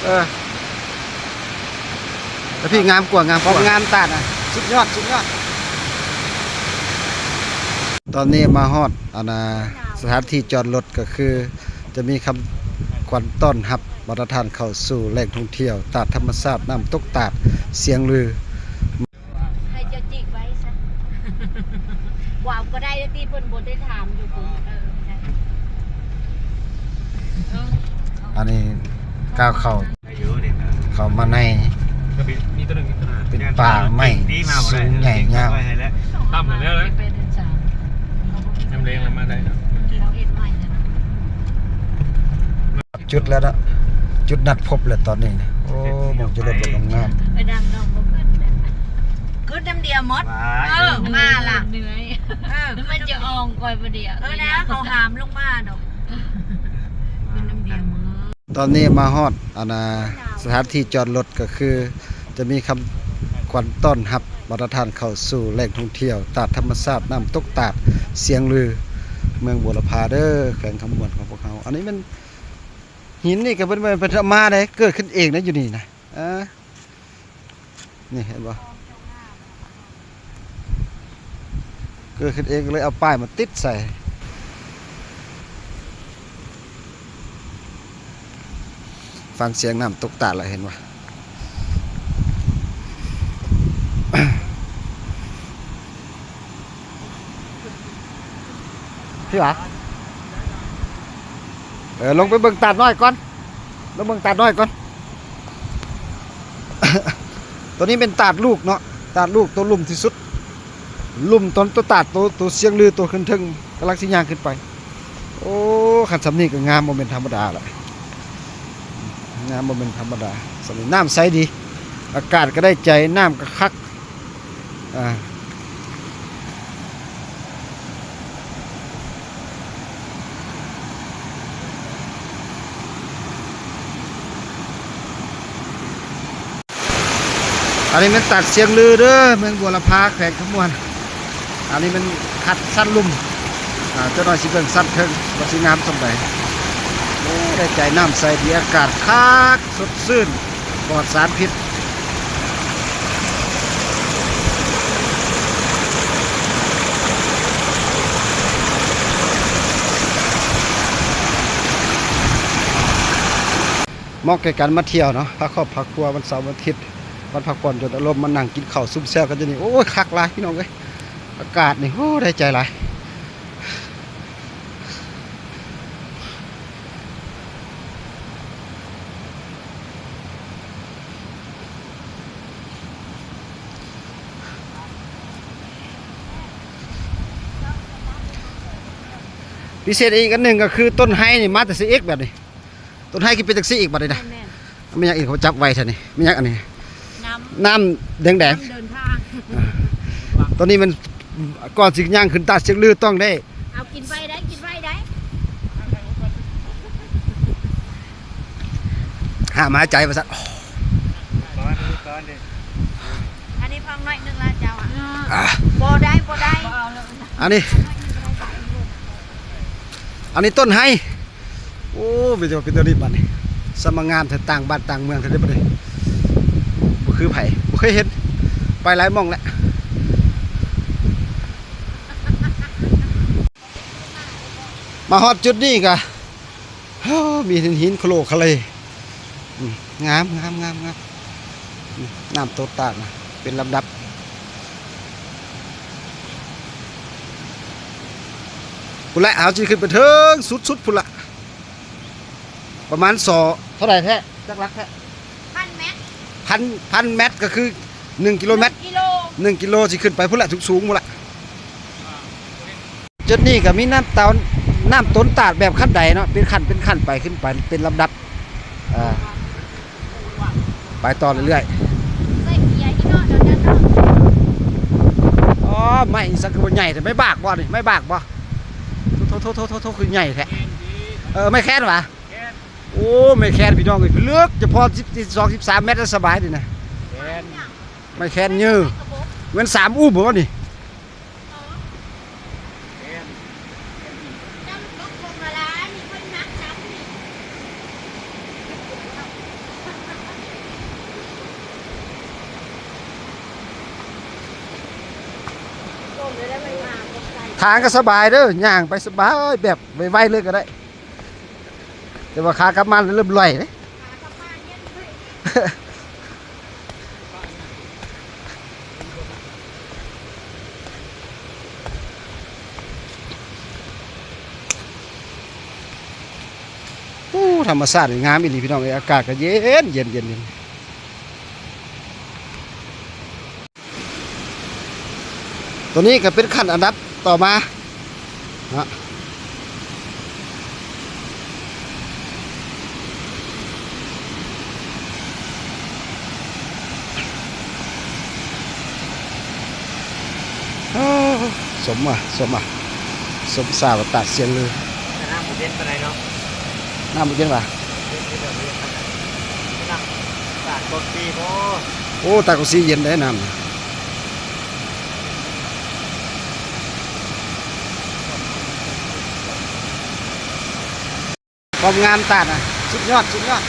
ເອີ ແຕ່ພີ້ງາມກວ່າ ງາມກວ່າ ຄວາມງາມຕາດນະ ສຸດຍອດ ສຸດຍອດ. ຕອນນີ້ມາຮອດ ອັນນ່າ ສະຖານທີ່ຈອດລົດ ກໍຄືຈະມີຄຳຂວັນຕ້ອນຮັບບັນດາທ່ານເຂົ້າສູ່ແຫຼ່ງທ່ອງທ່ຽວຕາດທຳມະຊາດນ້ຳຕົກຕາດຊຽງລື. ໃຫ້ເຈົ້າຈິກໄວ້ຊະ ວ່າບໍ່ໄດ້ເດີ້ຕິ ເພິ່ນບໍ່ໄດ້ຖາມຢູ່ພຸ້ນ. ເອີ ບໍ່ໄດ້. ອັນນີ້ກ້າວເຂົ້າ ເຂົ້າມາໃນ ເປັນປ່າໄມ້ສູງໃຫຍ່ຍາວ. ຕ່ຳແລ້ວນະ ຍາມແລງລະມາໄດ້ເນາະ. ເຮົາເຮັດໃໝ່ແລ້ວເນາະ. ຈຸດແລ້ວເນາະ ຈຸດນັດພົບແລ້ວຕອນນີ້ນະ. ໂອ້ ໝ່ອງຈອດລົດບັກງາມໆ ໄປດຳນ້ອງບໍ່ຂຶ້ນ ຂຶ້ນນຳດຽວໝົດ. ເອີ ມາລະ ເອີ ມັນຈະອອງຂ້ອຍບໍ່ດຽວ. ເອີນະ ເຂົາຫາມລົງມາດອກ ຂຶ້ນນຳດຽວໝົດ. ຕອນນີ້ມາຮອດ ອັນນ່າ ສະຖານທີ່ຈອດລົດ ກໍຄືຈະມີຄຳຂວັນຕ້ອນຮັບບັນດາທ່ານເຂົ້າສູ່ແຫຼ່ງທ່ອງທ່ຽວຕາດທຳມະຊາດນ້ຳຕົກຕາດຊຽງລື ເມືອງບົວລະພາເດີ້ ແຂວງຄຳມ່ວນຂອງພວກເຮົາ. ອັນນີ້ແມ່ນ ຫີນນີ້ກໍເພິ່ນບໍ່ໄດ້ໄປເອົາມາເດ້ ເກີດຂຶ້ນເອງນະ ຢູ່ນີ້ນະ. ເອີ ນີ້ເຫັນບໍ່ ເກີດຂຶ້ນເອງ ກໍເລີຍເອົາປ້າຍມາຕິດໃສ່. ຟັງສຽງນ້ຳຕົກຕາດລະ ເຫັນບໍ່? ພີ່ຫວາ ເອີ ລົງໄປເບິ່ງຕາດນ້ອຍກ່ອນ ລົງເບິ່ງຕາດນ້ອຍກ່ອນ. ໂຕນີ້ເປັນຕາດລູກເນາະ ຕາດລູກໂຕລຸ່ມທີ່ສຸດ ລຸ່ມຕອນໂຕຕາດ ໂຕ ໂຕຊຽງລື ໂຕຂຶ້ນເທິງ ກຳລັງຊິຍ່າງຂຶ້ນໄປ. ໂອ້ ຄັນຊ່ຳນີ້ກໍງາມບໍ່ແມ່ນທຳມະດາລະ ງາມບໍ່ແມ່ນທຳມະດາ. ຊ່ຳນີ້ນ້ຳໃສດີ ອາກາດກໍໄດ້ໃຈ ນ້ຳກໍຄັກ. ອ່າ ອັນນີ້ແມ່ນຕາດຊຽງລືເດີ້ ເມືອງບົວລະພາ ແຂວງຄຳມ່ວນ. ອັນນີ້ແມ່ນຄັດຊັ້ນລຸ່ມ ອ່າ ຈັກໜ້ອຍຊິເບິ່ງຊັ້ນເທິງວ່າຊິງາມສ່ຳໃດ. ໂອ້ ໄດ້ໃຈ ນ້ຳໃສດີ ອາກາດຄັກ ສົດຊື່ນ ປອດສານພິດ. ເໝາະແກ່ການມາທ່ຽວເນາະ ພາຄອບພາຄົວ ວັນເສົາວັນອາທິດ ວັນພັກຜ່ອນຢ່ອນອາລົມ ມານັ່ງກິນເຂົ້າຊຸມແຊວກັນຢູ່ນີ້. ໂອ້ຍ ຄັກຫຼາຍພີ່ນ້ອງເອີຍ ອາກາດນີ້ ໂອ້ ໄດ້ໃຈຫຼາຍ. ພິເສດອີກອັນໜຶ່ງກໍຄືຕົ້ນໄຮນີ້ມາແຕ່ຊຽງເອກແບບນີ້ ຕົ້ນໄຮຄືເປັນຈັ່ງຊີ້ອີກບັດນີ້ນະ. ແມ່ນໆ ແມ່ນຫຍັງອີກ ເຂົາຈັບໄວແທ້ນີ້ ແມ່ນຫຍັງອັນນີ້? ນ້ຳ ນ້ຳແດງໆ ນ້ຳເດີນທາງ. ອ່າ ຕອນນີ້ມັນ ກ່ອນຊິຍ່າງຂຶ້ນຕາດຊຽງລືຕ້ອງໄດ້ ເອົາກິນໄວໄດ້ ກິນໄວໄດ້ ຫ້າມຫາຍໃຈວ່າຊັ້ນ. ອັນນີ້ພອງໜ້ອຍໜຶ່ງລະເຈົ້າ ອ່າ ອ່າ ບໍ່ໄດ້ ບໍ່ໄດ້ ອັນນີ້ ອັນນີ້ຕົ້ນໄຮ. ໂອ້ ມີແຕ່ວ່າເປັນຕົວນີ້ບັດນີ້ ສະມາງາມແທ້ ຕ່າງບ້ານຕ່າງເມືອງແທ້ເດ້ບັດນີ້. ບໍ່ຄືໃຜ ບໍ່ເຄີຍເຫັນ ໄປຫຼາຍໝ່ອງແລ້ວ. ມາຮອດຈຸດນີ້ກະ ໂອ້ ມີຫີນ ຫີນໂຄໂລຄະເລ. ອືມ ງາມ ງາມ ງາມ ງາມ. ອືມ ນ້ຳຕົກຕາດນະ ເປັນລຳດັບ. ພຸ້ນແຫຼະ ເຮົາຊິຂຶ້ນໄປເທິງສຸດໆ ພຸ້ນລະ ປະມານ ສອງ ເທົ່າໃດແທ້ ຈັກຫຼັກແທ້? ພັນແມັດ ພັນ ພັນແມັດ ກໍຄືໜຶ່ງກິໂລແມັດ ໜຶ່ງກິໂລ ໜຶ່ງກິໂລ ຊິຂຶ້ນໄປພຸ້ນລະ ສູງໆ ພຸ້ນລະ. ຈຸດນີ້ກໍມີນ້ຳຕານ ນ້ຳຕົ້ນຕາດແບບຂັ້ນໄດເນາະ ເປັນຂັ້ນເປັນຂັ້ນໄປ ຂຶ້ນໄປເປັນລຳດັບ ເອີ ໄປຕໍ່ເລື້ອຍໆ. ອໍ ໄມ້ອີ່ສັງຄືບໍ່ໃຫຍ່ແທ້ ໄມ້ບາກບໍ່ນີ້ ໄມ້ບາກບໍ່? ໂທ້ໆໆໆ ຄືໃຫຍ່ແທ້. ເອີ ໄມ້ແຄນຫວາ? ໂອ້ ໄມ້ແຄນພີ່ນ້ອງເອີຍ ເລິກ ຈະພໍສິບສອງ ສິບສາມແມັດ ສະບາຍນີ້ນະ. ໄມ້ແຄນເຍີ ແມ່ນສາມອູ້ມບໍ່ນີ້? ເຈົ້າລູກບົກພວງມາລາຍນີ້ເພິ່ນມັກນຳນີ້. ທາງກໍສະບາຍເດີ້ ຍ່າງໄປສະບາຍ ແບບໄວໆເລີຍກໍໄດ້ ແຕ່ວ່າຂາກັບມາເລີ່ມລວຍເດ້. ໂອ້ ທຳມະຊາດນີ້ງາມອີ່ຫຼີພີ່ນ້ອງເອີຍ ອາກາດກໍເຢັນໆ. ຕົວນີ້ກໍເປັນຂັ້ນອັນດັບຕໍ່ມາເນາະ. ໂອ້ ສົມວ່າ ສົມວ່າ ສົມສາວ່າຕາດສຽງລື. ແຕ່ນ້ຳບໍ່ເຢັນປານໃດເນາະ ນ້ຳບໍ່ເຢັນຫວາ? ເຢັນຢູ່ດອກ ເຢັນປານໃດ ນ້ຳຕາດກົກສີບໍ? ໂອ້ ຕາດກົກສີເຢັນເດ້ນ້ຳ. ຄວາມງາມຕາດນະ ສຸດຍອດ ສຸດຍອດ.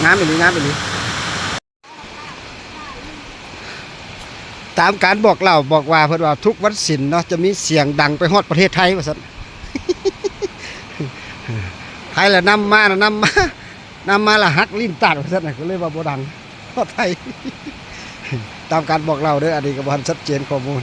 ງາມອີ່ຫຼີ ງາມອີ່ຫຼີ. ຕາມການບອກເລົ່າບອກວ່າ ເພິ່ນວ່າທຸກວັນສິນເນາະ ຈະມີສຽງດັງໄປຮອດປະເທດໄທວ່າຊັ້ນ. ໃຜລະນຳມານະ ນຳມາ ນຳມາລະຫັກລີ້ນຕາດວ່າຊັ້ນນະ ກໍເລີຍວ່າບໍ່ດັງຮອດໃຜ. ຕາມການບອກເລົ່າເດີ້ ອັນນີ້ກໍບໍ່ທັນຊັດເຈນຂໍ້ມູນ.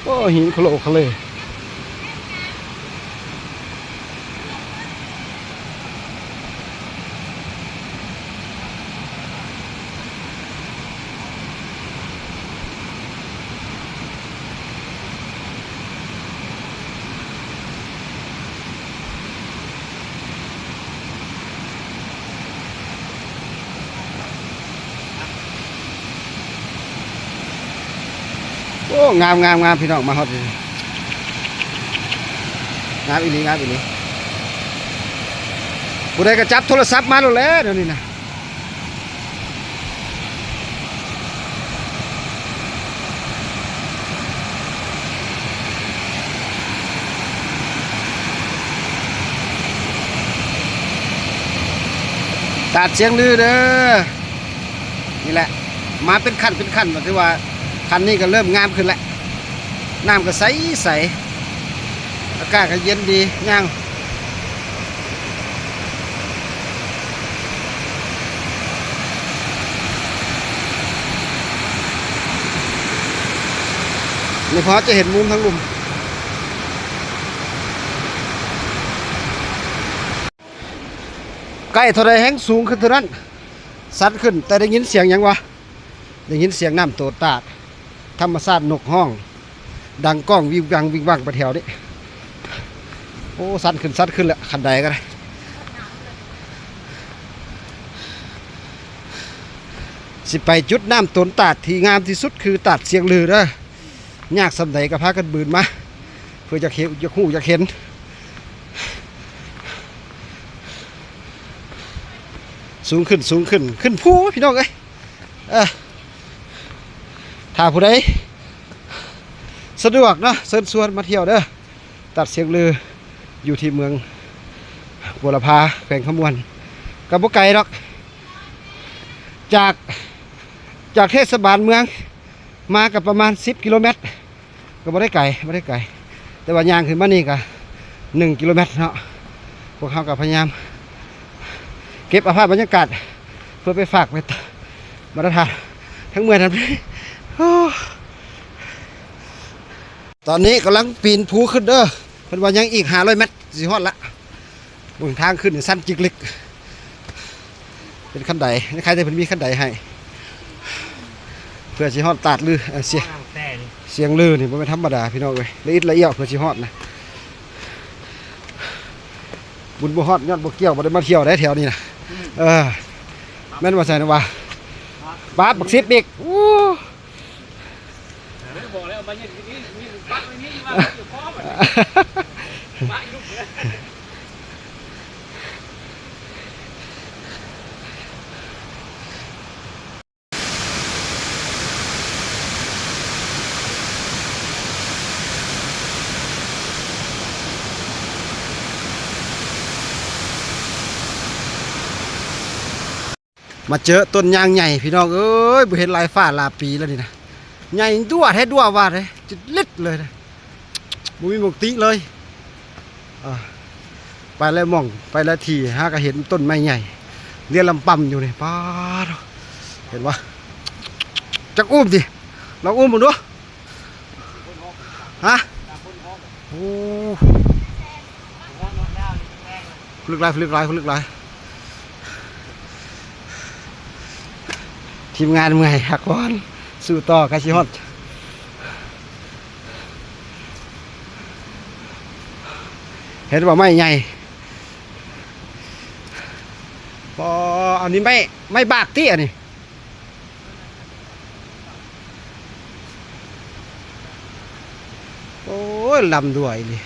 ໂອ້ ຫີນຂະໂຫຼຂະເຫຼ. ໂອ້ ງາມໆໆ ພີ່ນ້ອງ ມາຮອດນີ້ ງາມອີ່ຫຼີ ງາມອີ່ຫຼີ. ຜູ້ໃດກໍຈັບໂທລະສັບມາໂລດແຫຼະ ດຽວນີ້ນະ. ຕາດສຽງລືເດີ້ ນີ້ແຫຼະ ມາເປັນຂັ້ນເປັນຂັ້ນ ກໍຖືວ່າຂັ້ນນີ້ກໍເລີ່ມງາມຂຶ້ນແລ້ວ ນ້ຳກໍໃສໆ ອາກາດກໍເຢັນດີ ຍ່າງ ນີ້ພໍຈະເຫັນມຸມທາງລຸ່ມ ໃກ້ເທົ່າໃດແຮ່ງສູງຂຶ້ນເທົ່ານັ້ນ ຊັນຂຶ້ນ ແຕ່ໄດ້ຍິນສຽງຫຍັງວະ? ໄດ້ຍິນສຽງນ້ຳໂຕນຕາດ ທຳມະຊາດນົກຮ້ອງ ດັງກ້ອງວິງວັງວິງວັງໄປແຖວນີ້. ໂອ້ ຊັນຂຶ້ນ ຊັນຂຶ້ນແລ້ວ ຂັ້ນໄດກໍໄດ້. ຊິໄປຈຸດນ້ຳໂຕນຕາດທີ່ງາມທີ່ສຸດຄືຕາດສຽງລືເດີ້. ຍາກສ່ຳໃດກໍພາກັນບືນມາ ເພື່ອຢາກເຫັນ ຢາກຮູ້ ຢາກເຫັນ. ສູງຂຶ້ນ ສູງຂຶ້ນ ຂຶ້ນພູພີ່ນ້ອງເອີຍ. ເອີ ຖ້າຜູ້ໃດສະດວກເນາະ ເຊີນຊວນມາທ່ຽວເດີ້ ຕາດສຽງລື ຢູ່ທີ່ເມືອງບົວລະພາ ແຂວງຄຳມ່ວນ ກໍບໍ່ໄກດອກ ຈາກ ຈາກເທດສະບານເມືອງມາກໍປະມານສິບກິໂລແມັດ. ກໍບໍ່ໄດ້ໄກ ບໍ່ໄດ້ໄກ ແຕ່ວ່າຍ່າງຂຶ້ນມານີ້ກໍໜຶ່ງກິໂລແມັດເນາະ. ພວກເຮົາກໍພະຍາຍາມເກັບເອົາພາບບັນຍາກາດ ເພື່ອໄປຝາກໄປຕາມມາດຕະຖານ ທັງເມື່ອຍທັງເມື່ອຍ. ໂອ້ ຕອນນີ້ກຳລັງປີນພູຂຶ້ນເດີ້ ເພິ່ນວ່າຍັງອີກຫ້າຮ້ອຍແມັດຊິຮອດລະ. ເບິ່ງທາງຂຶ້ນນີ້ຊັນຈິກລິກ ເປັນຄັນໄດ ໃນໃຄແຕ່ເພິ່ນມີຄັນໄດໃຫ້ ເພື່ອຊິຮອດຕາດລື ເອີ ສຽງ ສຽງລືນີ້ບໍ່ແມ່ນທຳມະດາພີ່ນ້ອງເອີຍ ລະອິດລະອຽວເພື່ອຊິຮອດນະ. ບຸນບໍ່ຮອດຍ້ອນບໍ່ກ່ຽວ ບໍ່ໄດ້ມາທ່ຽວໄດ໋ແຖວນີ້ນະ. ເອີ ແມ່ນວ່າຊັ້ນວ່າ ປາບບັກສິບອີກ ໂອ້. ບອກແລ້ວມາເຮັດນີ້ ມີບັກໄວ້ນີ້ວ່າຢູ່ພໍບັດນີ້ ມາຢູ່ເດີ. ມາເຈີຕົ້ນຍາງໃຫຍ່ພີ່ນ້ອງເອີຍ ບໍ່ເຫັນຫຼາຍຟ້າຫຼາຍປີແລ້ວນີ້ນະ ໃຫຍ່ດ້ວແທ້ດ້ວວ່າເດ້ ຈິດລິດເລີຍນະ ບໍ່ມີໝ່ອງຕິເລີຍ. ອ່າ ໄປຫຼາຍໝ່ອງ ໄປຫຼາຍທີ່ ຫາກະເຫັນຕົ້ນໄມ້ໃຫຍ່ ເລຍລຳປຳຢູ່ນີ້ ປາດ ເຫັນບໍ່? ຈັກອຸ້ມຕິ ລອງອຸ້ມເບິ່ງດູ. ຮະ? ໂອ້ ຜະລຶກຫຼາຍ ຜະລຶກຫຼາຍ ຜະລຶກຫຼາຍ. ທີມງານເມື່ອຍ ພັກຜ່ອນ ສູ້ຕໍ່ ໃກ້ຊິຮອດ. ເຫັນບໍ່ ໄມ້ໃຫຍ່? ບໍ່ ອັນນີ້ໄມ້ ໄມ້ບາກຕິ ອັນນີ້. ໂອ້ຍ ລຳດ້ວຍອີ່ຫຼີ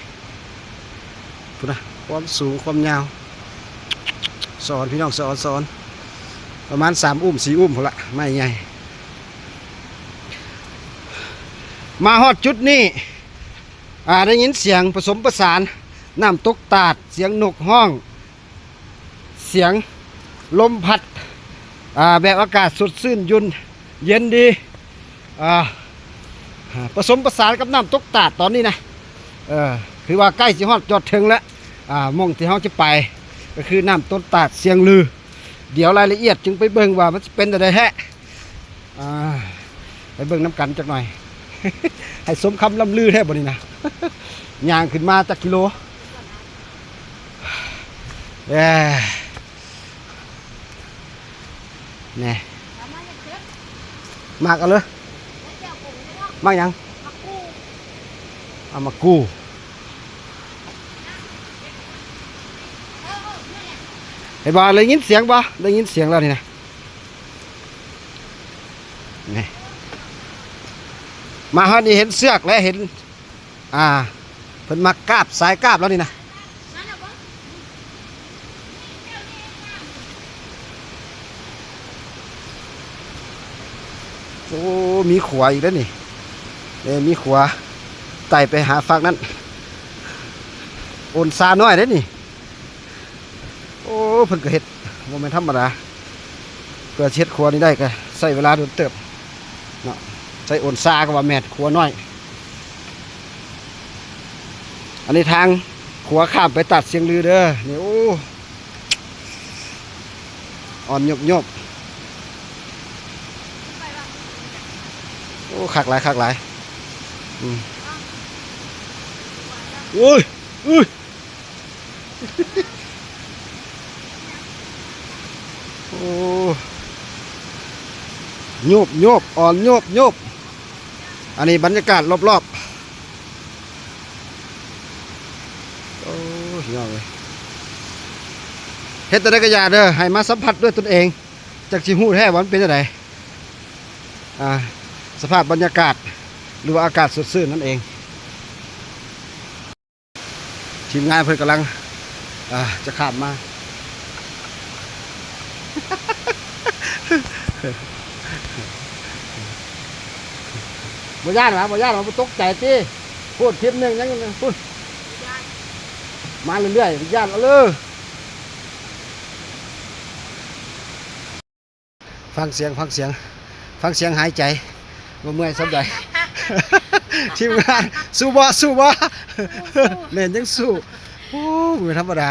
ພຸ້ນນະ ຄວາມສູງຄວາມຍາວ ສະອອນ ພີ່ນ້ອງ ສະອອນ ສະອອນ ປະມານສາມອຸ້ມ ສີ່ອຸ້ມພຸ້ນລະ ໄມ້ໃຫຍ່. ມາຮອດຈຸດນີ້ ອ່າ ໄດ້ຍິນສຽງປະສົມປະສານ ນ້ຳຕົກຕາດ ສຽງນົກຮ້ອງ ສຽງລົມພັດ ອ່າ ແບບອາກາດສົດຊື່ນ ເຢັນ ເຢັນດີ ອ່າ ປະສົມປະສານກັບນ້ຳຕົກຕາດຕອນນີ້ນະ ເອີ ຖືວ່າໃກ້ຊິຮອດຈອດເຖິງແລ້ວ ອ່າ ໝ່ອງທີ່ເຮົາຈະໄປ ກໍຄືນ້ຳຕົກຕາດຊຽງລື. ດຽວລາຍລະອຽດຈຶ່ງໄປເບິ່ງວ່າມັນຊິເປັນແນວໃດແທ້. ອ່າ ໄປເບິ່ງນຳກັນຈັກໜ່ອຍ ໃຫ້ສົມຄຳລ່ຳລືແທ້ບໍ່ນີ້ນະ ຍ່າງຂຶ້ນມາຈັກກິໂລ ເອີ ແນ່ ໝາກເອົາເລີຍ ໝາກຫຍັງ? ເອົາໝາກກູ່ ເຫັນບໍ່? ໄດ້ຍິນສຽງບໍ່? ໄດ້ຍິນສຽງແລ້ວນີ້ນະ. ນີ້ ມາຮອດນີ້ເຫັນເຊືອກແລະ ເຫັນ ອ່າ ເພິ່ນມັກກາບ ສາຍກາບແລ້ວນີ້ນະ. ໂອ້ ມີຂົວອີກແລ້ວນີ້ ເອີ ມີຂົວໄຕ່ໄປຫາຟາກນັ້ນ ໂອນຊານ້ອຍເດ້ນີ້. ໂອ້ ເພິ່ນກໍເຮັດບໍ່ແມ່ນທຳມະດາ ເພື່ອຊິເຮັດຂົວນີ້ໄດ້ກໍໃຊ້ເວລາດົນເຕີບເນາະ ໃຊ້ໂອນຊາກໍວ່າແມ່ນ ຂົວນ້ອຍ. ອັນນີ້ທາງຂົວຂ້າມໄປຕາດຊຽງລືເດີ ນີ້ ໂອ້ ອ່ອນໂຍບໆ ໂອ້ ຄັກຫຼາຍ ຄັກຫຼາຍ ອືມ ໂອ້ຍ ໂອ້ຍ ໂອ້ ໂຍບໆ ອ່ອນໂຍບໆ. ອັນນີ້ບັນຍາກາດລອບໆ ໂອ້ ພີ່ນ້ອງເອີຍ ເຮັດແນວໃດກໍຢ່າເດີ ໃຫ້ມາສຳຜັດດ້ວຍຕົນເອງ ຈັ່ງຊິຮູ້ແທ້ວ່າມັນເປັນຈັ່ງໃດ ອ່າ ສະພາບບັນຍາກາດ ຫຼືວ່າອາກາດສົດຊື່ນນັ້ນເອງ. ທີມງານເພິ່ນກຳລັງ ອ່າ ຈະຂ້າມມາ ບໍ່ຢ້ານຫວາ? ບໍ່ຢ້ານຫວາ? ບໍ່ຕົກໃຈຕິ? ໂພດ ທີມໜຶ່ງຍັງພຸ້ນ ມາເລື້ອຍໆ ຢ້ານເອົາເລີຍ. ຟັງສຽງ ຟັງສຽງ ຟັງສຽງຫາຍໃຈ ວ່າເມື່ອຍສ່ຳໃດ. ທີມງານ ສູ້ບໍ່? ສູ້ບໍ່? ແມ່ນ ຍັງສູ້. ໂອ້ ບໍ່ແມ່ນທຳມະດາ.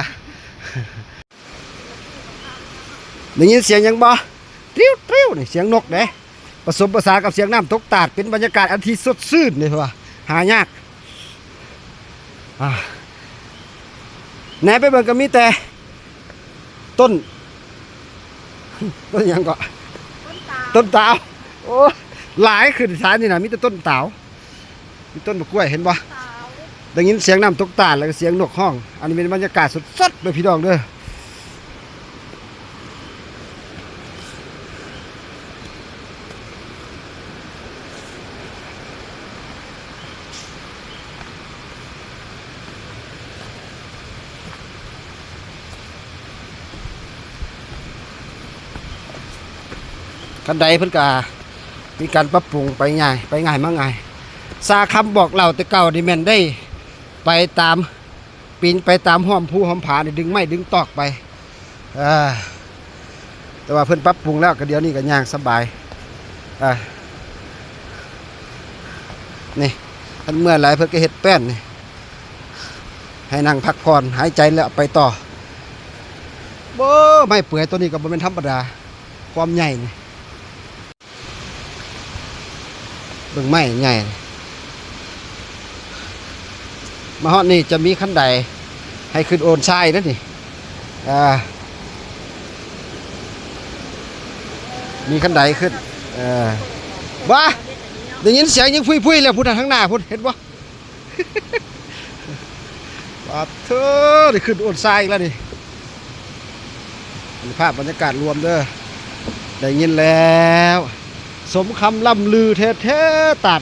ໄດ້ຍິນສຽງຫຍັງບໍ່? ຕຣິ້ວໆ ນີ້ສຽງນົກເດ້ ປະສົມປະສານກັບສຽງນ້ຳຕົກຕາດ ເປັນບັນຍາກາດອັນທີ່ສົດຊື່ນເດ້ ເພາະວ່າຫາຍາກ. ອ່າ ແນມໄປເບິ່ງກໍມີແຕ່ຕົ້ນ ຕົ້ນຫຍັງເກາະ? ຕົ້ນຕາວ ຕົ້ນຕາວ. ໂອ້ ຫຼາຍຂຶ້ນສາຍນີ້ນະ ມີແຕ່ຕົ້ນຕາວ ມີຕົ້ນບັກກ້ວຍ ເຫັນບໍ່? ຕາວ ໄດ້ຍິນສຽງນ້ຳຕົກຕາດ ແລ້ວກໍສຽງນົກຮ້ອງ. ອັນນີ້ເປັນບັນຍາກາດສົດໆເດີພີ່ນ້ອງເດີ. ຄັນໄດເພິ່ນກະມີການປັບປຸງ ໄປງ່າຍ ໄປງ່າຍມາງ່າຍ. ຊາຄຳບອກເລົ່າແຕ່ເກົ່ານີ້ແມ່ນໄດ້ໄປຕາມ ປີນໄປຕາມຮ່ອມພູຮ່ອມຜານີ້ ດຶງໄມ້ດຶງຕອກໄປ ເອີ ແ ແຕ່ວ່າເພິ່ນປັບປຸງແລ້ວ ກໍດຽວນີ້ກໍຍ່າງສະບາຍ. ອ່າ ນີ້ ຄັນເມື່ອຍຫຼາຍເພິ່ນກໍເຮັດແປ້ນນີ້ ໃຫ້ນັ່ງພັກຜ່ອນ ຫາຍໃຈແລ້ວໄປຕໍ່. ໂອ້ ໄມ້ເປືອຍໂຕນີ້ກໍບໍ່ແມ່ນທຳມະດາ ຄວາມໃຫຍ່ນີ້. ເບິ່ງໄມ້ໃຫຍ່ ມາຮອດນີ້ຈະມີຄັນໄດໃຫ້ຂຶ້ນໂອນຊາຍເດ້ນີ້. ອ່າ ມີຄັນໄດຂຶ້ນ. ເອີ ບາ ໄດ້ຍິນສຽງຍິງພຸ້ຍໆ ແລ້ວ ພຸ້ນນະ ທາງໜ້າພຸ້ນ ເຫັນບໍ່? ປາດໂທ້ ໄດ້ຂຶ້ນໂອນຊາຍອີກແລ້ວນີ້. ອັນນີ້ພາບບັນຍາກາດລວມເດີ ໄດ້ຍິນແລ້ວ ສົມຄຳລ່ຳລືແທ້ໆ ຕາດ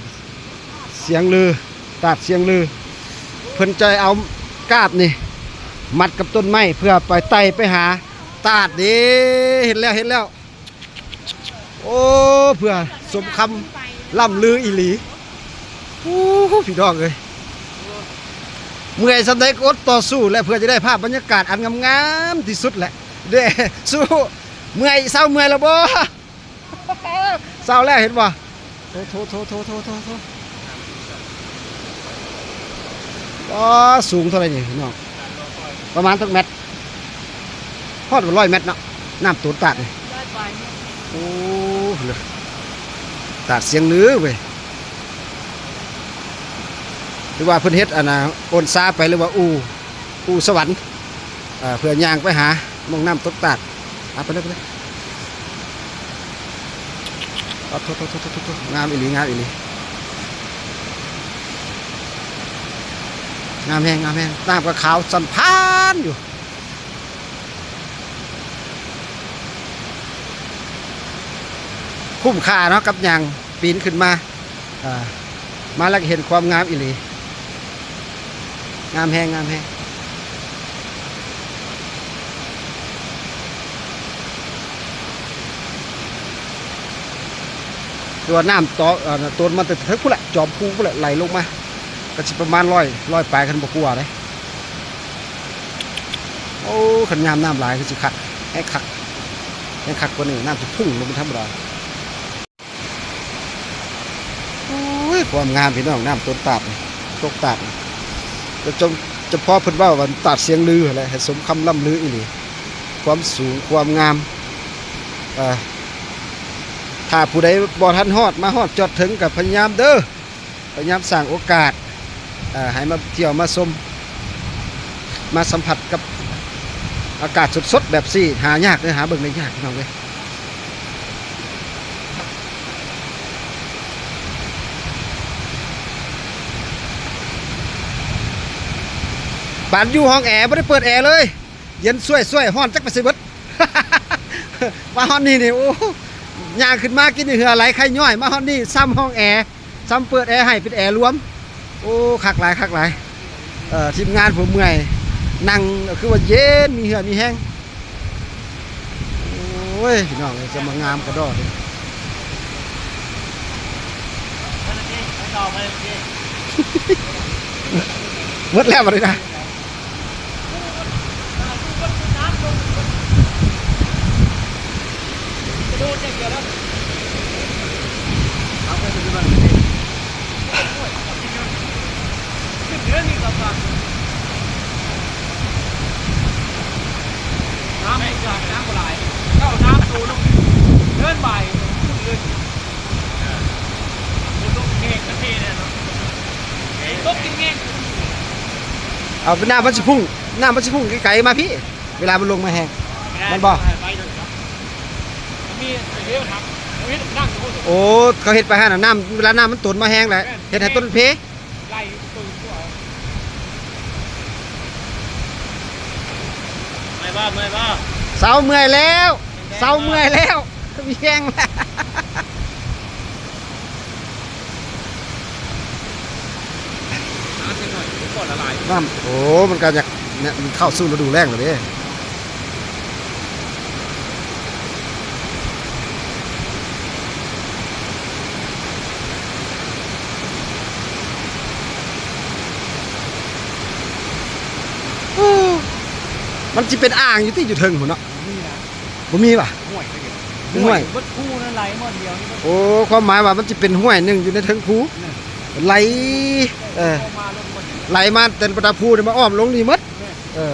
ສຽງລື ຕາດສຽງລື. ເພິ່ນຈະເອົາກາບນີ້ມັດກັບຕົ້ນໄມ້ ເພື່ອໄປໄຕ່ໄປຫາຕາດເດ້. ເຫັນແລ້ວ ເຫັນແລ້ວ. ໂອ້ ເພື່ອສົມຄຳລ່ຳລືອີ່ຫຼີ. ໂອ້ ພີ່ນ້ອງເອີຍ ເມື່ອຍສ່ຳໃດກໍອົດຕໍ່ສູ້ແຫຼະ ເພື່ອຈະໄດ້ພາບບັນຍາກາດອັນງາມໆທີ່ສຸດແຫຼະເດ້. ສູ້ ເມື່ອຍ ເຊົາເມື່ອຍແລ້ວບໍ່? ເຊົາແລ້ວ ເຫັນບໍ່? ໂທ້ ໂທ້ ອໍ ສູງເທົ່າໃດນີ້ພີ່ນ້ອງ? ປະມານຈັກແມັດ? ຮອດບໍ່ຮ້ອຍແມັດເນາະ ນ້ຳໂຕນຕາດນີ້. ໂອ້ ຕາດສຽງລືເວີຍ. ຫຼືວ່າເພິ່ນເຮັດອັນນ່າ ໂອນຊາໄປ ຫຼືວ່າອູ່ ອູ່ສະຫວັນ ເອີ ເພື່ອຍ່າງໄປຫາໝ່ອງນ້ຳຕົກຕາດ. ເອົາໄປເລີຍ ໄປເລີຍ. ໂອ້ ໂທ້ໆໆໆ ງາມອີ່ຫຼີ ງາມອີ່ຫຼີ ງາມແຮງ ງາມແຮງ. ນ້ຳກໍຂາວສັນພານຢູ່. ຄຸ້ມຄ່າເນາະ ກັບຍ່າງປີນຂຶ້ນມາ. ອ່າ ມາແລ້ວກໍເຫັນຄວາມງາມອີ່ຫຼີ ງາມແຮງ ງາມແຮງ. ຄືວ່ານ້ຳຕົວ ອ່າ ຕົວມັນແຕ່ເທິງພຸ້ນແຫຼະ ຈອມພູພຸ້ນແຫຼະ ໄຫຼລົງມາ ກໍຊິປະມານຮ້ອຍ ຮ້ອຍປາຍ ຄັນບໍ່ກວ່າເດ້. ໂອ້ ຄັນຍາມນ້ຳຫຼາຍຄືຊິຄັກ ແຮງຄັກ ແຮງຄັກກວ່ານີ້ ນ້ຳຊິພຸ່ງລົງເປັນທຳມະດາ. ໂອ້ຍ ຄວາມງາມພີ່ນ້ອງ ນ້ຳຕົນຕາດນີ້ ຕົກຕາດນີ້ ຈະ ຈະພໍເພິ່ນເວົ້າວ່າຕາດສຽງລືຫັ້ນແຫຼະ ໃຫ້ສົມຄຳລ່ຳລືອີ່ຫຼີ. ຄວາມສູງຄວາມງາມ ເອີ ຖ້າຜູ້ໃດບໍ່ທັນຮອດ ມາຮອດຈອດເຖິງກໍພະຍາຍາມເດີ ພະຍາຍາມສ້າງໂອກາດ ເອີ ໃຫ້ມາທ່ຽວມາຊົມ ມາສຳຜັດກັບອາກາດສົດໆແບບນີ້ ຫາຍາກເດີ ຫາເບິ່ງໄດ້ຍາກພີ່ນ້ອງເອີຍ. ບາດຢູ່ຫ້ອງແອ ບໍ່ໄດ້ເປີດແອເລີຍ ເຢັນຊ່ວຍໆ ຮ້ອນຈັກໄປໃສເບິດ. ມາຮອດນີ້ນີ້ ໂອ້ ຍ່າງຂຶ້ນມາກິນເຫື່ອໄຫຼໄຂ້ຍ້ອຍ ມາຮອດນີ້ຊ້ຳຫ້ອງແອ ຊ້ຳເປີດແອໃຫ້ເປັນແອລວມ. ໂອ້ ຄັກຫຼາຍ ຄັກຫຼາຍ. ເອີ ທີມງານຜູ້ເມື່ອຍ ນັ່ງກໍຄືວ່າເຢັນ ມີເຫື່ອມີແຮງ. ໂອ້ຍ ພີ່ນ້ອງເອີຍ ຈະມາງາມກະດໍ້ເດ້. ໝົດແລ້ວບັດນີ້ນະ. ເອົາ ນ້ຳມັນຊິພຸ່ງ ນ້ຳມັນຊິພຸ່ງໄກໆມາພີ້ ເວລາມັນລົງມາແຮງ ແມ່ນບໍ່? ໂອ້ ເຂົາເຮັດໄປຫັ້ນນະ ນ້ຳ ເວລານ້ຳມັນຕົນມາແຮງແຫຼະ ເຮັດໃຫ້ຕົ້ນເພ. ເມື່ອຍບໍ່? ເມື່ອຍບໍ່? ເຊົາເມື່ອຍແລ້ວ ເຊົາເມື່ອຍແລ້ວ ມີແຮງແລ້ວ. ນ້ຳ ໂອ້ ມັນກໍຢາກ ເຂົ້າສູ່ລະດູແລ້ງແລ້ວເດ້. ມັນຊິເປັນອ່າງຢູ່ຕິ ຢູ່ເທິງພຸ້ນເນາະ? ບໍ່ມີຫວາ? ຫ້ວຍ ເປັນຫ້ວຍ ຫ້ວຍ ເບິດພູນັ້ນໄຫຼໝົດດຽວນີ້ ໂອ້ ຄວາມໝາຍວ່າມັນຊິເປັນຫ້ວຍໜຶ່ງຢູ່ໃນເທິງພູ ແມ່ນ ໄຫຼ ເອີ ເຂົ້າມາລົງໝົດ ໄຫຼມາແຕ່ລະພູນີ້ມາອ້ອມລົງນີ້ໝົດ ແມ່ນ ເອີ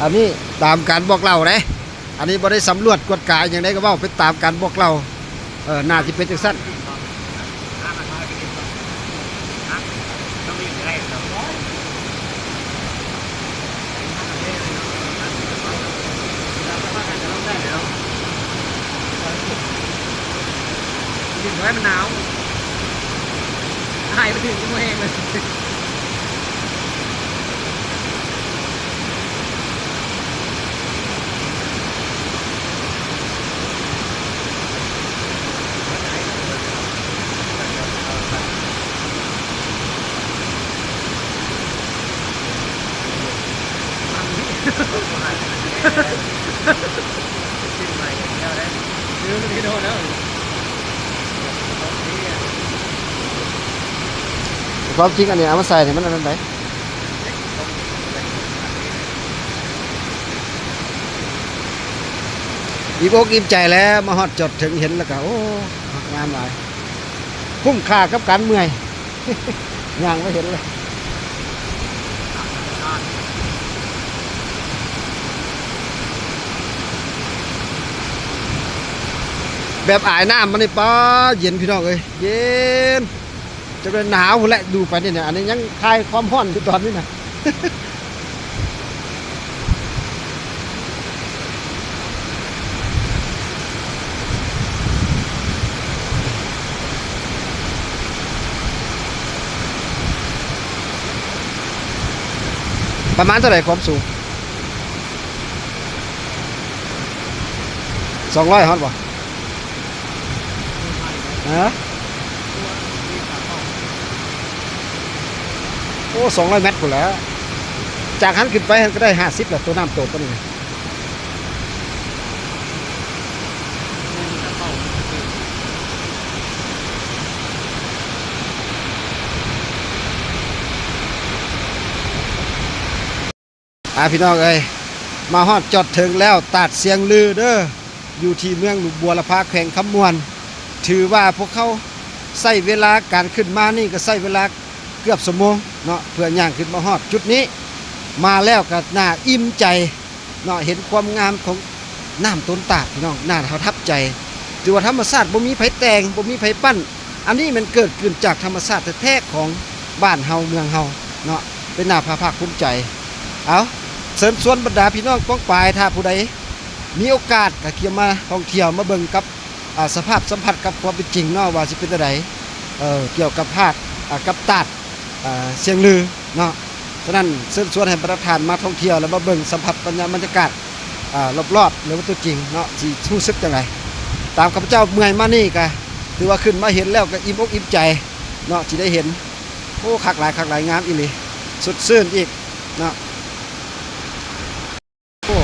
ອັນນີ້ຕາມການບອກເລົ່າເດ້ ອັນນີ້ບໍ່ໄດ້ສຳຫຼວດກວດກາຫຍັງໃດ ກໍເວົ້າໄປຕາມການບອກເລົ່າ ເອີ ໜ້າຊິເປັນຈັ່ງຊັ້ນ. ຄວາມຈິງອັນນີ້ເອົາມາໃສ່ນີ້ມັນອັນນັ້ນໃດ ອີ່ມອົກອີ່ມໃຈແລ້ວ ມາຮອດຈອດເຖິງເຫັນແລ້ວກະ ໂອ້ ງາມຫຼາຍ ຄຸ້ມຄ່າກັບການເມື່ອຍ ຍ່າງມາເຫັນເລີຍ ແບບອາຍນ້ຳມັນນີ້ ປາ ເຢັນພີ່ນ້ອງເອີຍ ເຢັນ. ຈະໄດ້ໜາວພຸ້ນແຫຼະ ດູໄປນີ້ນະ ອັນນີ້ຍັງຄາຍຄວາມຮ້ອນຢູ່ຕອນນີ້ນະ ປະມານເທົ່າໃດຄວາມສູງ? ສອງຮ້ອຍຮອດບໍ່? ຮະ? ໂອ້ ສອງຮ້ອຍແມັດພຸ້ນແຫຼະ ຈາກຫັ້ນຂຶ້ນໄປຫັ້ນກໍໄດ້ຫ້າສິບແລ້ວ ໂຕນ້ຳໂຕປານນີ້. ອ່າ ພີ່ນ້ອງເອີຍ ມາຮອດຈອດເຖິງແລ້ວ ຕາດຊຽງລືເດີ ຢູ່ທີ່ເມືອງຫຼວງບົວລະພາ ແຂວງຄຳມ່ວນ. ຖືວ່າພວກເຮົາໃຊ້ເວລາ ການຂຶ້ນມານີ້ກໍໃຊ້ເວລາເກືອບຊົ່ວໂມງເນາະ ເພື່ອຍ່າງຂຶ້ນມາຮອດຈຸດນີ້ ມາແລ້ວກໍໜ້າອີ່ມໃຈເນາະ ເຫັນຄວາມງາມຂອງນ້ຳຕົ້ນຕາດ ພີ່ນ້ອງ ໜ້າປະທັບໃຈ. ຖືວ່າທຳມະຊາດ ບໍ່ມີໃຜແຕ່ງ ບໍ່ມີໃຜປັ້ນ ອັນນີ້ແມ່ນເກີດຂຶ້ນຈາກທຳມະຊາດແທ້ໆ ຂອງບ້ານເຮົາເມືອງເຮົາເນາະ ເປັນໜ້າພາພາກພູມໃຈ. ເອົາ ເຊີນຊວນບັນດາພີ່ນ້ອງປ້ອງປາຍ ຖ້າຜູ້ໃດມີໂອກາດກໍເຂົ້າມາທ່ອງທ່ຽວ ມາເບິ່ງກັບ ອາ ສະພາບສຳຜັດກັບຄວາມເປັນຈິງເນາະ ວ່າຊິເປັນແນວໃດ ເອີ ກ່ຽວກັບຫາດ ອາ ກັບຕາດ ອາ ຊຽງລືເນາະ. ສະນັ້ນເຊີນຊວນໃຫ້ບັນດາທ່ານມາທ່ອງທ່ຽວ ແລະ ມາເບິ່ງສຳຜັດບັນຍາ ບັນຍາກາດ ອາ ລອບໆ ຫຼືວ່າຕົວຈິງເນາະ ຊິຮູ້ສຶກຈັ່ງໃດ. ຕາມຂ້າພະເຈົ້າເມື່ອຍມານີ້ກະ ຖືວ່າຂຶ້ນມາເຫັນແລ້ວກະອີ່ມອົກອີ່ມໃຈເນາະ ທີ່ໄດ້ເຫັນ. ໂອ້ ຄັກຫຼາຍ ຄັກຫຼາຍ ງາມອີ່ຫຼີ ສົດຊື່ນອີກເນາະ. ໂອ້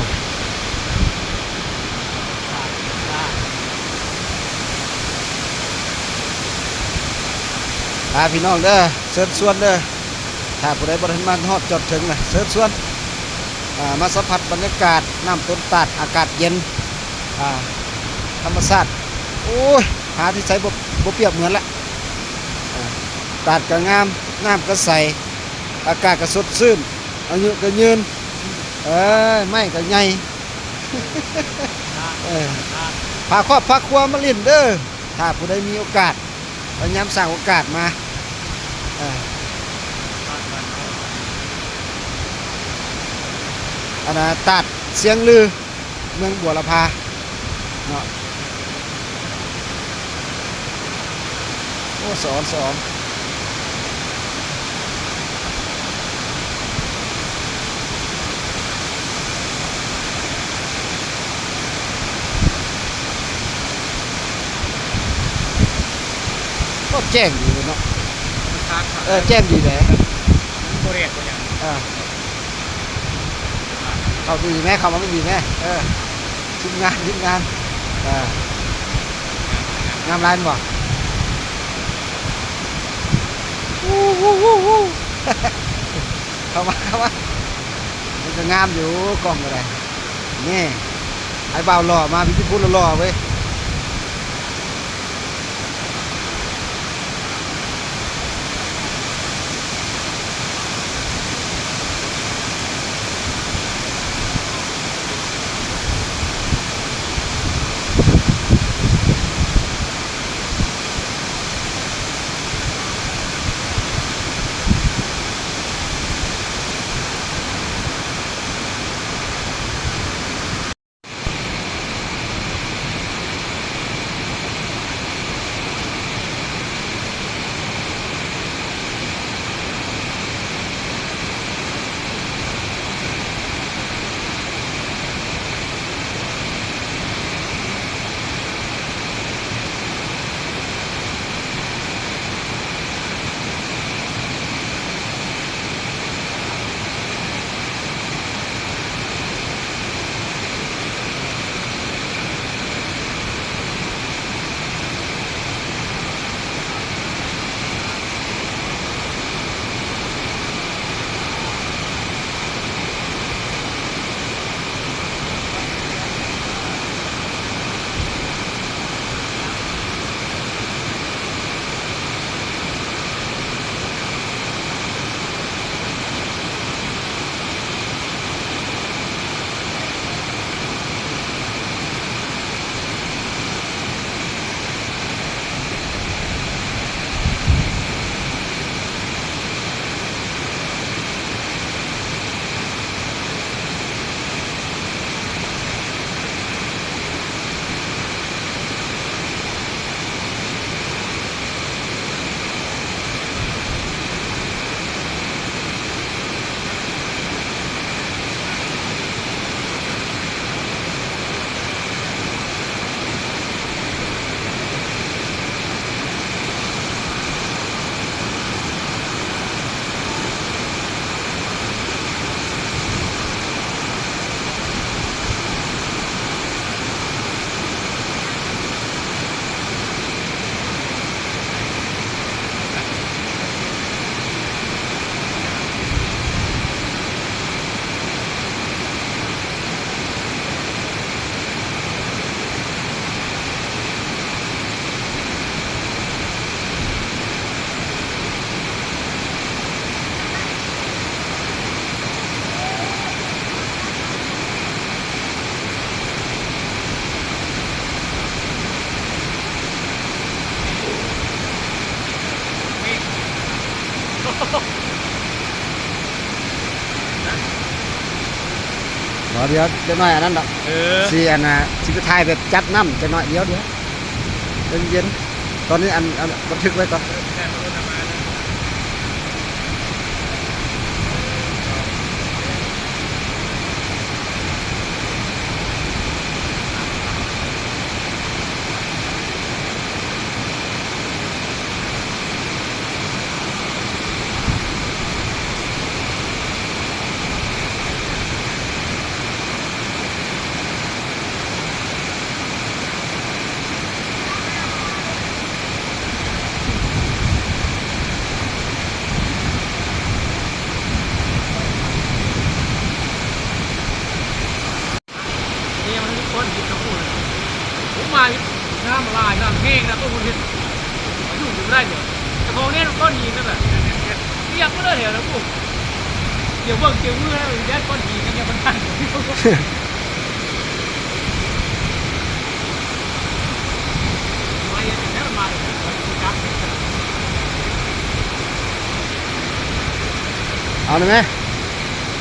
ລາພີ່ນ້ອງເດີ ເຊີນຊວນເດີ ຖ້າຜູ້ໃດບໍ່ທັນມາຮອດຈອດເຖິງນະ ເຊີນຊວນ ອ່າ ມາສຳຜັດບັນຍາກາດນ້ຳຕົ້ນຕາດ ອາກາດເຢັນ ອ່າ ທຳມະຊາດ. ໂອ້ຍ ຫາທີ່ໃສບໍ່ ບໍ່ປຽບເໝືອນລະ. ອ່າ ຕາດກໍງາມ ນ້ຳກໍໃສ ອາກາດກໍສົດຊື່ນ ອາຍຸກໍຍືນ ເອີ ໄມ້ກໍໃຫຍ່ ເອີ ພາຄອບພາຄົວມາຫຼິ້ນເດີ ຖ້າຜູ້ໃດມີໂອກາດ ພະຍາຍາມສ້າງໂອກາດມາ ເອີ ອັນນ່າ ຕາດຊຽງລື ເມືອງບົວລະພາເນາະ. ໂອ້ ສະອອນ ສະອອນ ໂອ້ ແຈ້ງດີເນາະ ເອີ ແຈ່ມດີເດ້ ບໍ່ແດດບໍ່ຫຍັງ ອ່າ ເຂົ້າດີແມ້ ເຂົ້າມາມັນດີແມ້ ເອີ ທີມງານ ທີມງານ ເອີ ງາມຫຼາຍແມ່ນບໍ່? ເຂົ້າມາ ເຂົ້າມາ ມັນກໍງາມຢູ່ ກ້ອງກໍໄດ້ ນີ້. ອ້າຍບ່າວຫຼໍ່ມາ ມີແຕ່ຜູ້ຫຼໍ່ໆເວີຍ. ບໍ່ ດຽວຈັກໜ້ອຍອັນນັ້ນດອກ ເອີ ຊິອັນນ່າ ຊິໄປຖ່າຍແບບຈັບນ້ຳຈັກໜ້ອຍ ດຽວ ດຽວ ໃຈເຢັນ ຕອນນີ້ອັນ ອັນ ບັນທຶກໄວ້ກ່ອນ. ນີ້ມັນກ້ອນຫີນນະ ໂອ້ຍ ໂອ້ ມາ ນ້ຳຫຼາຍ ນ້ຳແຫ້ງນະ ໂຕມັນເຮັດ ຢູ່ບໍ່ໄດ້ເດ ເຈົ້າຂອງແນ່ນມັນກ້ອນຫີນນະ ແບບ ປຽກໝົດເລີຍແຖວນະ ໂອ້ ດຽວເບິ່ງ ດຽວມືນະ ແດດກ້ອນຫີນກັນ ດຽວມັນທັນ ມາເຮັດແລ້ວ ມາເລີຍ ຈັບ ເອົາໄດ້ໄໝ?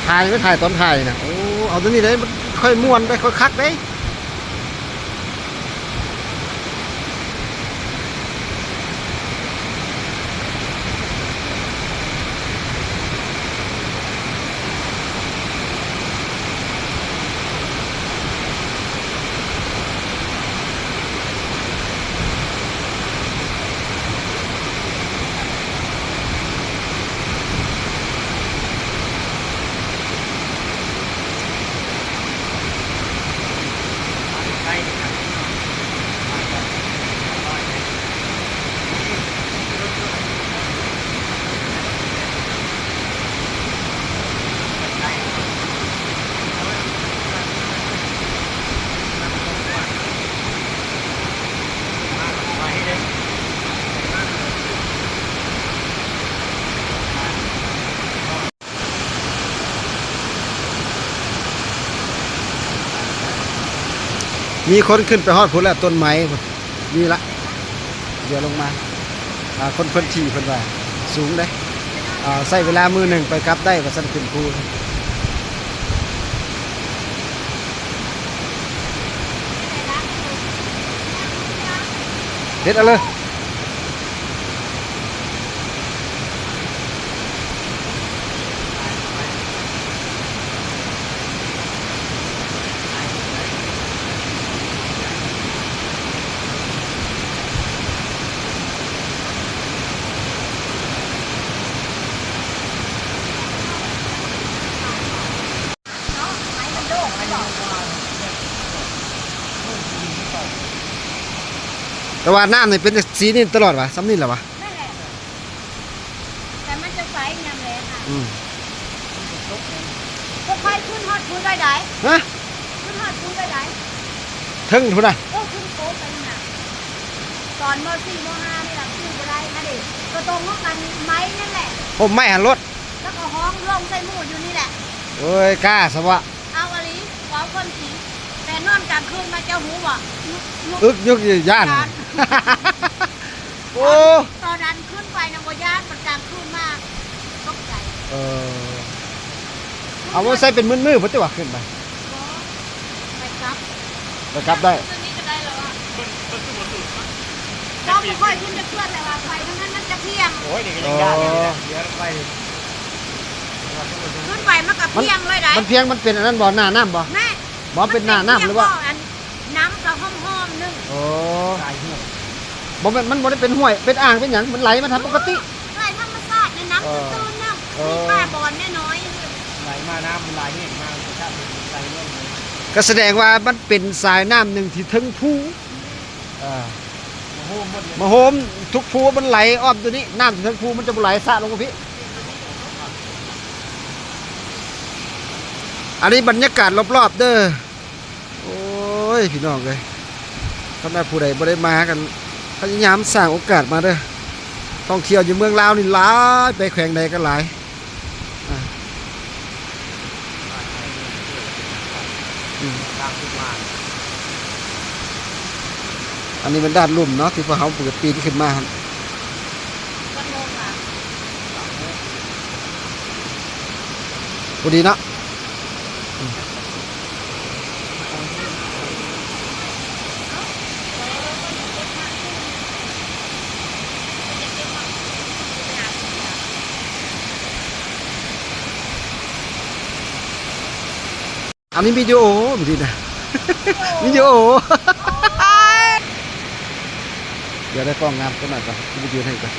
ຖ່າຍໄໝ? ຖ່າຍຕອນຖ່າຍນະ. ໂອ້ ເອົາໂຕນີ້ເດ້ ມັນຄ່ອຍມ່ວນໄດ໋ ຄ່ອຍຄັກເດ້. ມີຄົນຂຶ້ນໄປຮອດພຸ້ນແລ້ວ ຕົ້ນໄມ້ພຸ້ນ ນີ້ລະ ດຽວລົງມາ ອ່າ ຄົນພື້ນທີ່ເພິ່ນວ່າສູງເດ້ ອ່າ ໃຊ້ເວລາມື້ໜຶ່ງໄປກັບໄດ້ວ່າຊັ້ນ ຂຶ້ນພູ ເຮັດເອົາເລີຍ. ແຕ່ວ່ານ້ຳນີ້ເປັນຈັກສີນີ້ຕະຫຼອດຫວາ? ສ່ຳນີ້ແຫຼະຫວາ? ແມ່ນແຫຼະ ແຕ່ມັນຈະໃສຍາມແລ້ງອະ. ອືມ ພວກຂ້ອຍຂຶ້ນຮອດພູໄດ້ໃດ? ຮະ? ຂຶ້ນຮອດພູໄດ້ໃດ? ເທິງພຸ້ນນະ? ເອີ ຂຶ້ນໂຄ້ງໄປນະ ຕອນ ມໍສີ່ ມໍຫ້າ ນີ້ລະ ຂີ່ບໍ່ໄດ້ຫັ້ນເດ ກະຕົງຮອກກັນໄມ້ນັ້ນແຫຼະ ຮົ່ມໄມ້ຫັ້ນໂລດ ແລ້ວກະຮ້ອງຮ້ອງໃສ່ໝູ່ຢູ່ນີ້ແຫຼະ. ໂອ້ຍ ກ້າຊະເວາະ. ເອົາອີ່ຫຼີ ເວົ້າຄວາມຈິງ ແຕ່ນອນກາງຄືນມາເຈົ້າຮູ້ບໍ່? ອຶກຍຸກຢ້ານ ຢ້ານ ໂອ້ ຕອນນັ້ນຂຶ້ນໄປນະບໍ່ຢ້ານ ບັດກາງຄືນມາຕົກໃຈ. ເອີ ເອົາ ບໍ່ໃສ່ເປັນມື້ໆ ບໍ່ຕິວ່າຂຶ້ນໄປ? ບໍ່ ໄປກັບ ໄປກັບໄດ້ ຄືນນີ້ກະໄດ້ແລ້ວອະ. ເຈົ້າບໍ່ຄ່ອຍຂຶ້ນຈັກເທື່ອ ແຕ່ວ່າໄປທາງນັ້ນມັນຈະພຽງ. ໂອ້ຍ ນີ້ກະຍັງຢ້ານຢູ່ນະ ເອີ ດຽວໄປ ຂຶ້ນໄປມັນກະພຽງເລີຍໃດ໋. ມັນພຽງ ມັນເປັນອັນນັ້ນບໍ່ ໜ້ານ້ຳບໍ່? ແມ່ນ ບໍ່ ເປັນໜ້ານ້ຳຫຼືວ່າ ນ້ຳກະຫອມໆ ໜຶ່ງ. ໂອ້ ສາຍຫ້ວຍ ບໍ່ແມ່ນ ມັນບໍ່ໄດ້ເປັນຫ້ວຍ ເປັນອ່າງ ເປັນຫຍັງ ມັນໄຫຼມາຕາມປົກກະຕິ ໄຫຼທຳມະຊາດໃນນ້ຳ ເອີ ຕື້ນໆ ໜຶ່ງ ເອີ ມີປາບອນນ້ອຍໆ ໄຫຼມາ ນ້ຳມັນໄຫຼແຮງມາ ມັນກະໄຫຼເລື່ອຍ. ກະສະແດງວ່າມັນເປັນສາຍນ້ຳໜຶ່ງທີ່ເທິງພູ ເອີ ມາໂຮມໝົດເລີຍ ມາໂຮມທຸກພູ ມັນໄຫຼອ້ອມຕົວນີ້ ນ້ຳທີ່ເທິງພູມັນຈະບໍ່ໄຫຼສະລົງມາພີ້. ອັນນີ້ບັນຍາກາດລອບໆ ເດີ. ໂອ້ຍ ພີ່ນ້ອງເອີຍ ຄັນວ່າຜູ້ໃດບໍ່ໄດ້ມາ ກະພະຍາຍາມສ້າງໂອກາດມາເດີ ທ່ອງທ່ຽວຢູ່ເມືອງລາວນີ້ຫຼາຍ ໄປແຂວງໃດກະຫຼາຍ. ອາ ອືມ ອັນນີ້ແມ່ນດ້ານລຸ່ມເນາະ ທີ່ພວກເຮົາເປີດປີນຂຶ້ນມາຫັ້ນ ພໍດີເນາະ. ອັນນີ້ວິດີໂອ ວິດີໂອ ດຽວໄດ້ກ້ອງງາມຈັກໜ້ອຍກ່ອນ ວິດີໂອໃຫ້ກ່ອນ.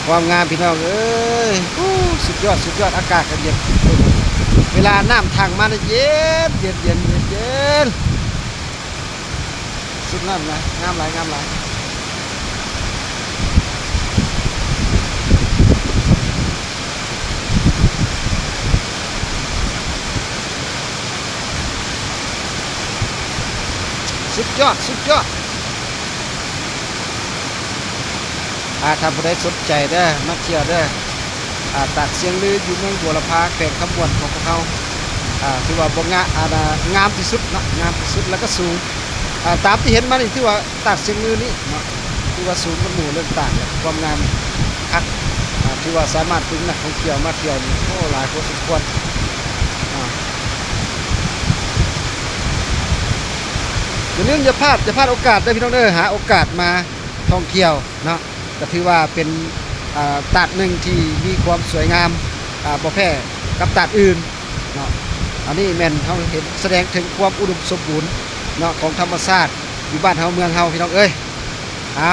ຄວາມງາມພີ່ນ້ອງເອີຍ ໂອ້ ສຸດຍອດ ສຸດຍອດ ອາກາດກະເຢັນ ເວລານ້ຳຖັງມານີ້ເຢັນ ເຢັນ ເຢັນ ເຢັນ ສຸດຍອດນະ ງາມຫຼາຍ ງາມຫຼາຍ. ສຸດຍອດ ສຸດຍອດ ອາ ຖ້າຜູ້ໃດສົນໃຈເດີ ມາທ່ຽວເດີ ອາ ຕາດຊຽງລື ຢູ່ເມືອງບົວລະພາ ແຂວງຄຳມ່ວນຂອງພວກເຮົາ ອາ ຖືວ່າບໍ່ງາ ອາ ງາມທີ່ສຸດເນາະ ງາມທີ່ສຸດ ແລ້ວກະສູງ ອາ ຕາມທີ່ເຫັນມານີ້ຖືວ່າ ຕາດຊຽງລືນີ້ເນາະ ຖືວ່າສູງກວ່າໝູ່ເລື່ອງຕາດ ແລະ ຄວາມງາມຄັກ ອາ ຖືວ່າສາມາດດຶງນັກທ່ອງທ່ຽວມາທ່ຽວນີ້ ໂອ້ ຫຼາຍພໍສົມຄວນ ອາ ຢ່າລືມຢ່າພາດ ຢ່າພາດໂອກາດເດີພີ່ນ້ອງເດີ ຫາໂອກາດມາທ່ອງທ່ຽວເນາະ ກະຖືວ່າເປັນ ອາ ຕາດໜຶ່ງທີ່ມີຄວາມສວຍງາມ ອາ ບໍ່ແພ້ກັບຕາດອື່ນ ເນາະ ອັນນີ້ແມ່ນເຮົາເຫັນສະແດງເຖິງຄວາມອຸດົມສົມບູນເນາະ ຂອງທຳມະຊາດຢູ່ບ້ານເຮົາເມືອງເຮົາພີ່ນ້ອງເອີຍ ອາ